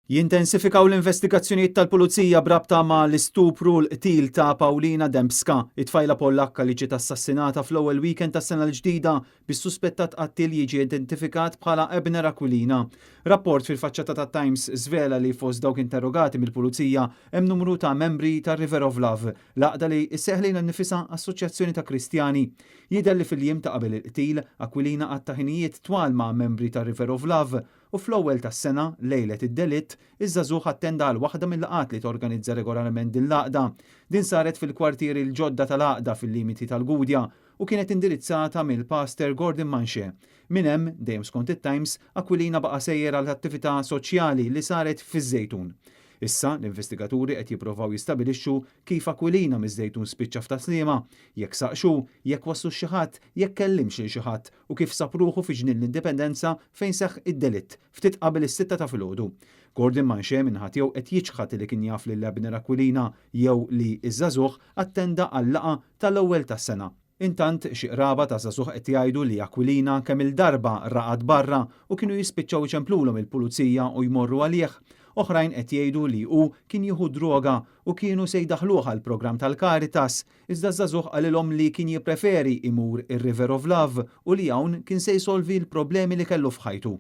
Jintensifikaw l-investigazzjonijiet tal-Pulizija b'rabta ma' l-istupru u l-qtil ta' Paulina Dembska, it-tfajla Pollakka li ġiet assassinata fl-ewwel weekend tas-sena l-ġdida, bis-suspettat qattiel jiġi identifikat bħala Abner Aquilina. Rapport fil-faċċata tat-Times żvela li fost dawk interrogati mill-Pulizija hemm numru ta' membri tar-River of Love, l-għaqda li sseħħ lilha nnifisha assoċjazzjoni ta' Kristjani. Jidher li fil-jiem ta' qabel il-qtil, Aquilina qatta' ħinijiet twal ma' membri tar-River of Love, U fl-ewwel tas-sena, lejlet id-delitt, iż-żagħżugħ attenda għal waħda mil-laqgħat li torganizza regolarment din l-għaqda. Din saret fil-kwartieri l-ġodda tal-għaqda fil-limiti tal-Gudja u kienet indirizzata mill-Pastor Gordon Manche. Minn hemm, dejjem skont it-Times, Aquilina baqa' sejjer għal attività soċjali li saret fiż-Żejtun. Issa, l-investigaturi qed jipprovaw jistabilixxu kif Aquilina miż-Żejtun spiċċa f'Tas-Sliema, jekk saqx hu, jekk wasslux xi ħadd, jekk kellimx lil xi ħadd u kif sab ruħu fi Ġnien l-Indipendenza fejn seħħ id-delitt, ftit qabel is-sitta ta' filgħodu. Gordon Manché min-naħa tiegħu qed jiċħad li kien jaf lil Abner Aquilina jew li ż-żagħżugħ attenda għal-laqgħa tal-ewwel tas-sena. Intant, xi qraba ta' żagħżugħ qed jgħidu li Aquilina kemm-il darba raqad barra u kienu jispiċċaw iċemplulhom il-pulizija u jmorru għalih. Oħrajn qed jgħidu li hu kien jieħu d-droga u kienu se jdaħħluh għall-programm tal-Caritas, iżda ż-żagħżugħ qalilhom li kien jippreferi jmur ir-River of Love u li hawn kien se jsolvi l-problemi li kellu f'ħajtu.